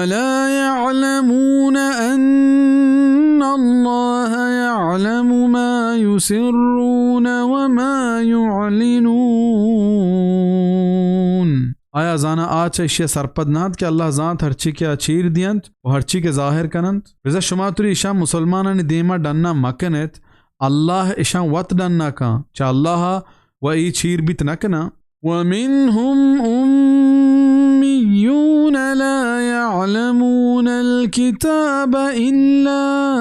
لا يعلمون أن الله يعلم ما يسرون وما يعلنون. آیا زاناں آ چہ ایشی ءَ سرپد نہ اَنت کہ اللہ زانت ہرچی کہ آ چیر دینت و ہرچی کہ ظاہر کننت؟ بزاں شما تری ایشاں مسلمانانی دیما ڈنا مکنیت، اللہ ایشاں وت ڈنا کن، چہ اللہ ءَ و اے چیر بیت نہ کناں۔ ومنهم أميون لا يعلمون الكتاب إلا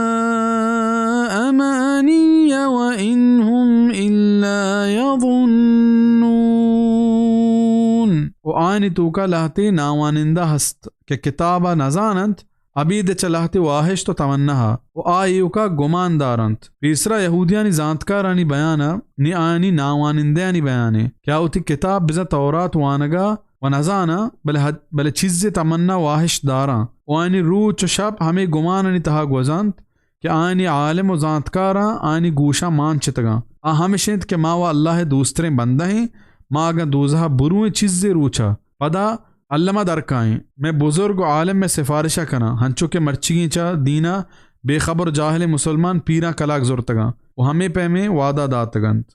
أماني وإن هم إلا يظنون. و آیانی توکا لہتے ناوانندہ ہست کہ کتابا نزاننت، ابید چہ لہتے واہشت و تمناہا، و آ ایوکا گمان دارنت۔ پیسرا یہودیانی زانتکارانی بیانا نی آیانی ناوانندہانی بیانے کہ آ وتی کتاب بزاں تورات وانگا و نزاناں، بلے حد-، بلے چیزے تمنا واہشت داراں و آیانی روچ و شپ ہمے گمانانی تہا گوزنت کہ آیانی عالم و زانتکاراں آیانی گوشاں مان چتگاں۔ آ ہمش انت کہ ما و اللہ ءِ دوستریں بندہ ایں، ما اگاں دوزہ ءَ برویں چیزے روچا، پدا الما درکائیں۔ مئے بزرگ و عالم مئے سفارشا کناں، ہنچو کہ مرچیگیں چہ دینا بے خبر و جاہلیں مسلمان پیراں کلاگ زرتگاں و ہمے پیمیں وعدہ داتگ انت۔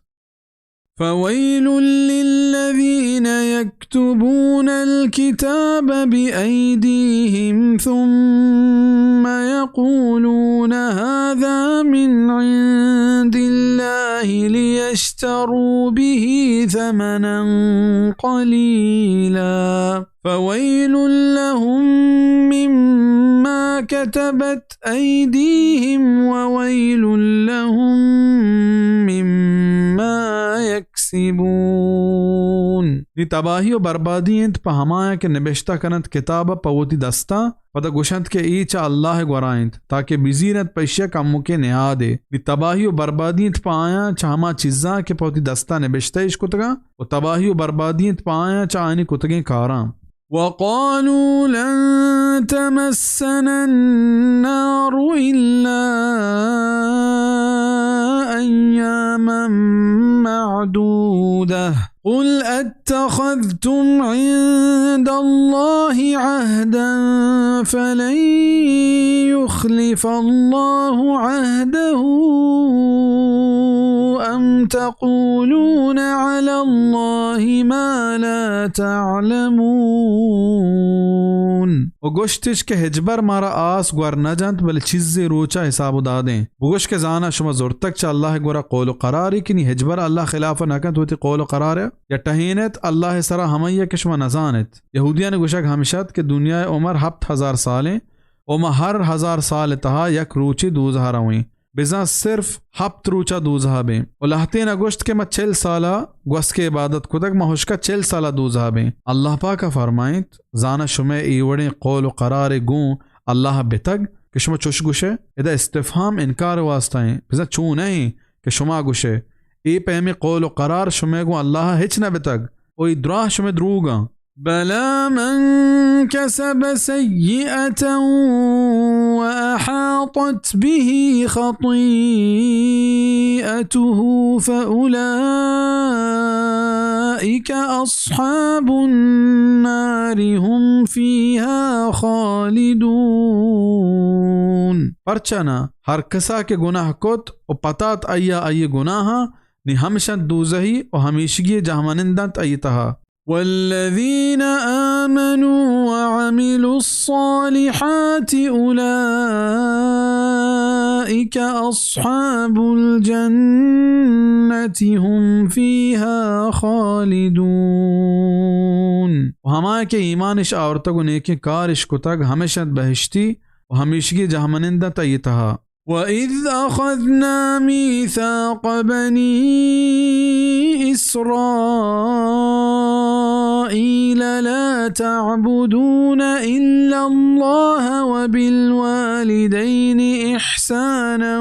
فويل للذين يكتبون الكتاب بأيديهم ثم يقولون هذا من عند الله ليشتروا به ثمنا قليلا فويل لهم مما كتبت أيديهم وويل لهم مما يكسبون. نی تباہی و بربادی انت پہ ہمایاں کہ نبشتہ کننت کتاب پہ وتی دستاں، پدا گوشنت کہ اے چہ اللہ ءِ گورا انت، تاکہ بزیرنت پہ ایشی ءَ کمکیں نہادے۔ نی تباہی و بربادی انت پہ آیاں چہ ہما چیزاں کہ پہ وتی دستاں نبشتہ اش کتگاں، و تباہی و بربادی انت پہ آیاں چہ آیانی کتگیں کاراں۔ وقالوا لن تمسنا النار إلا أياما معدودة قل أتخذتم عند الله عهدا فلن يخلف الله عهده أم تقولون على الله ما لا تعلمون. و گوشتش کہ ہچبر مارا آس گور نہ جنت، بلے چیزے روچا حساب و دادیں۔ بگوش کہ زاناں شما زرتگ چہ اللہ ءِ گورا قول و قرارے کہ نی ہچبر اللہ خلاف نہ کنت وتی قول و قرار ءَ، یا ٹہینت اللہ ءِ سرا ہمائی ءَ کہ شما نزانت۔ یہودیانی گوشگ ہمش ات کہ دنیا ءِ عمر ہپت ہزار سالیں و ما ہر ہزار سال ءِ تہا یک روچے دوزہ ءَ رویں۔ بزاں صرف ہپت روچا دوزہ ءَ بیں۔ و لہتینا گوشت کہ ما چل سالا گوسکے عبادت کتگ، ما ہشکا چل سالا دوزہ ءَ بیں۔ اللہ پاکا فرمائینت، زاناں شمئے اے وڑیں قول و قرارے گوں اللہ ءَ بتگ کہ شما چوش گوشئے؟ ادا استفہام انکار واسطہ ایں۔ بزاں چو نہ ایں کہ شما گوشئے، اے پیمیں قول و قرار شمئے گوں اللہ ءَ ہچ نہ بتگ، و اے دراہ شمئے دروگاں۔ بلى من كسب سيئة وأحاطت به خطيئته فأولئك أصحاب النار هم فيها خالدون. پرچا نہ، ہر کسا کہ گناہ کت و پتات آئیا آئی گناہاں، نی ہمشنت دوزہی و ہمیشگی جہمنندنت آئی تہا۔ والذين آمنوا وعملوا الصالحات أولئك أصحاب الجنة هم فيها خالدون. و ہما کہ ایمانش آورتگ و نیکیں کارش کتگ، ہمشنت بہشتی و ہمیشگی جہمنندنت آئی تہا۔ وإذ أخذنا ميثاق بني إسرائيل لا تعبدون إلا الله وبالوالدين إحسانا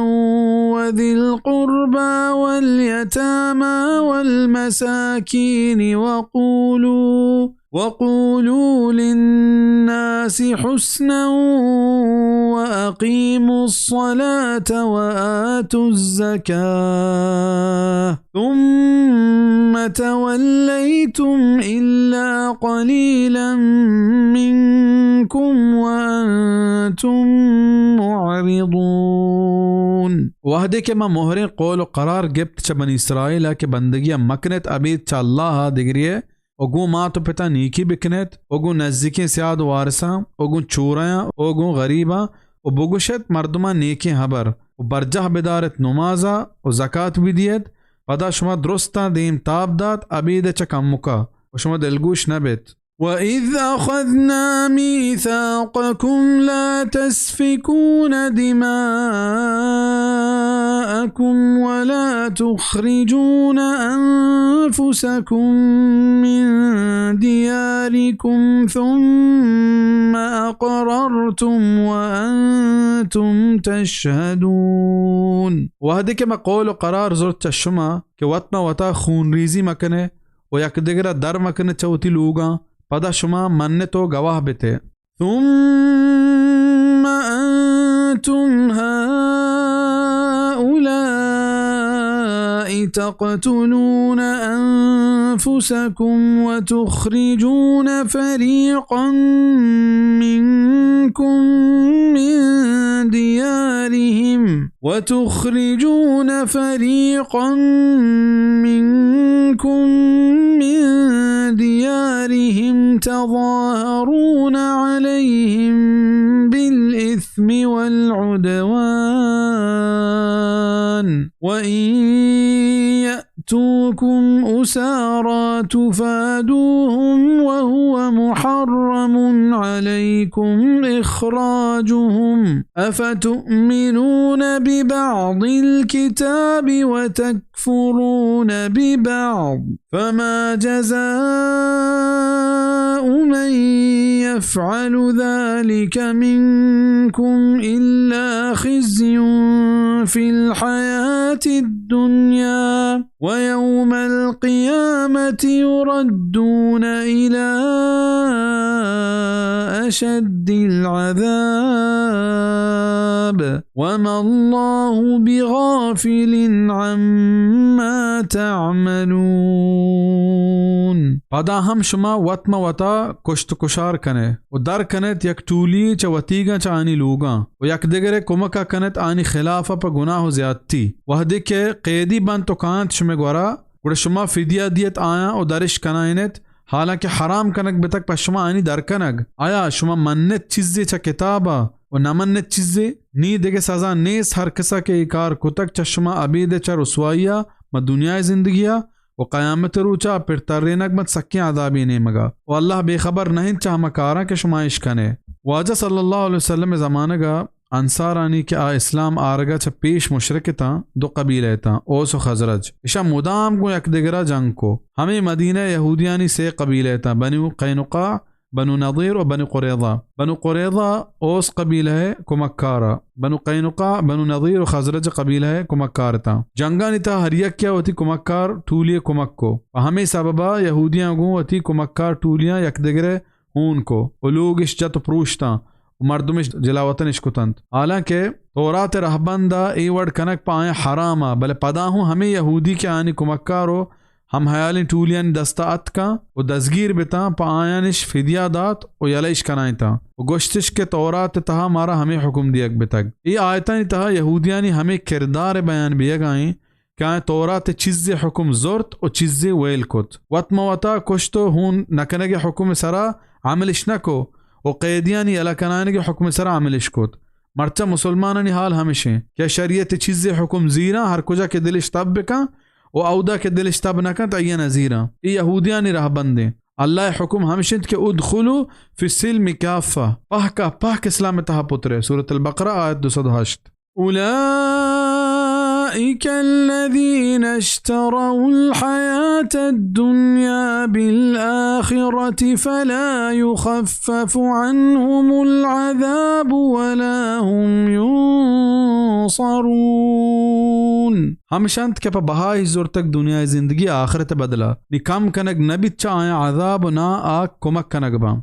وذي القربى واليتامى والمساكين وقولوا وقولوا للناس حسنا وأقيموا الصلاة وآتوا الزكاة ثم توليتم إلا قليلا منكم وأنتم معرضون۔ وہدے کہ ما مہریں قول و قرار گپت چہ بنی اسرائیل ء کہ بندگی ء مکنت ابید چہ اللہ ء دگری ء، و گوں مات و پتاں نیکی بکنیت، و گوں نزیکیں سیاد و وارثاں، و گوں چورایاں، و گوں غریباں، و بگوشیت مردماں نیکیں ہبر، و برجاہ بداریت نمازا، و زکات بدیت، پدا شما درستاں دیم تاب دات، ابید چہ کمکا، و شما دلگوش نبیت۔ وإذ أخذنا ميثاقكم لا تسفكون دماءكم ولا تخرجون أنفسكم من دياركم ثم أقررتم وأنتم تشهدون۔ وہدے کہ ما قول و قرار زرت چہ شما کہ وت ما وتا خون ریزی مکنے و یک دگرا در مکنے چہ وتی لوگاں، پدا شما منت و گواہ بتے۔ ثم أنتم هؤلاء تقتلون أنفسكم وتخرجون فريقا منكم من ديارهم، وتخرجون فريقا منكم من ديارهم تظاهرون عليهم بالإثم والعدوان، وإن يأتوكم أسارى تفادوهم وهو محرم عليكم إخراجهم، أفتؤمنون ببعض الكتاب وتكفرون ببعض، فما جزاء من يفعل ذلك منكم إلا خزي في الحياة الدنيا، ويوم القيامة يردون إلى أشد العذاب، وما الله بغافل عما تعملون۔ پدا ہم شما وت مہ وتا کشت و کشار کنے و در کنیت یک ٹولی چہ وتیگاں چہ آنی لوگاں و یک دگرے کمکا کنیت آنی خلافا پہ گناہ و زیادتی۔ وہدے کہ قیدی بنت و کاینت شمے گورا، گڑا شما فدیہ دیت آیاں و درش کنائینیت، حالانکہ حرام کنگ بتگ پہ شما آنی در کنگ۔ آیا شما منیت چیزے چہ کتابا و نہ منیت چیزے؟ نی دگہ سزا نیست ہر کسا کہ اے کار کتگ چہ شما ابید چہ رسوائیا مہ دنیائے زندگیا و قیامت روچا پر ترینگ بنت سکیں عذابے نیمگا۔ و اللہ بے خبر نہ انت چہ ہما کاراں کہ شما اش کنے۔ واجہ صلی اللہ علیہ وسلم زمانگا انصارانی کہ آ اسلام آرگا چہ پیش مشرک اتاں، دو قبیلہ اتاں، اوس و خزرج۔ اشاں مدام گوں یک دگرا جنگ کو۔ ہمے مدینہ یہودیانی سے قبیلہ اتاں، بنو قینقاع، بنو نضیر و بنو قریظہ۔ بنو قریظہ اوس قبیلہ ء کمکارا، بنو قینقاع، بنو نضیر و خزرج قبیلہ ء کمکار اتاں۔ جنگانی تہا ہر یکیا وتی کمکار ٹولی ء کمک کو۔ پہ ہمے سببا یہودیاں گوں وتی کمکار ٹولیاں یک دگرے ہون کو و لوگ اش جت و پروشتاں و مردم اش جلاوطن اش کتنت۔ حالانکہ تورات ء رہبند ء اے وڑ کنگ پہ آیاں حرام ء، بلے پدا ہوں ہمے یہودی کہ آیانی کمکار و ہم ہیالیں ٹولیانی دستا اتکاں و دزگیر بتاں، پہ آیان اش فدیہ دات و یلہ اش کنائینتاں و گوشتش کہ تورات ء تہا مارا ہمے حکم دیگ بتگ۔ اے آیتانی تہا یہودیانی ہمے کردار ء بیان بیگا ایں کہ آیاں تورات ء چیزے حکم زرت و چیزے ویل کت۔ وت مہ وتا کشت و ہون نہ کنگ ء حکم ء سرا عمل اش نہ کو و قیدیانی یلہ کنائینگ ء حکم ء سرا عمل اش کت۔ مرچاں مسلمانانی حال ہمش انت کہ شریعت ء چیزے حکم زیراں، ہر کجا کہ دلش تب بکن و اودا کہ دلش تب نہ کنت، آئی ء نہ زیراں۔ اے یہودیانی رہبند انت۔ اللہ ء حکم ہمش انت کہ ادخلوا فی السلم کافہ، پہکا پہک اسلام ء تہا پترے۔ سورۃ البقرہ، آیت دو سد و ہشت۔ أولئك الذين اشتروا الحياة الدنيا بالآخرة فلا يخفف عنهم العذاب ولا هم ينصرون۔ ہمش انت کہ پہ بہائش زرتگ دنیائے زندگی آخرت ء بدلا، نی کم کنگ نہ بیت چہ آیاں عذاب و ناں آ کمک کنگ باں۔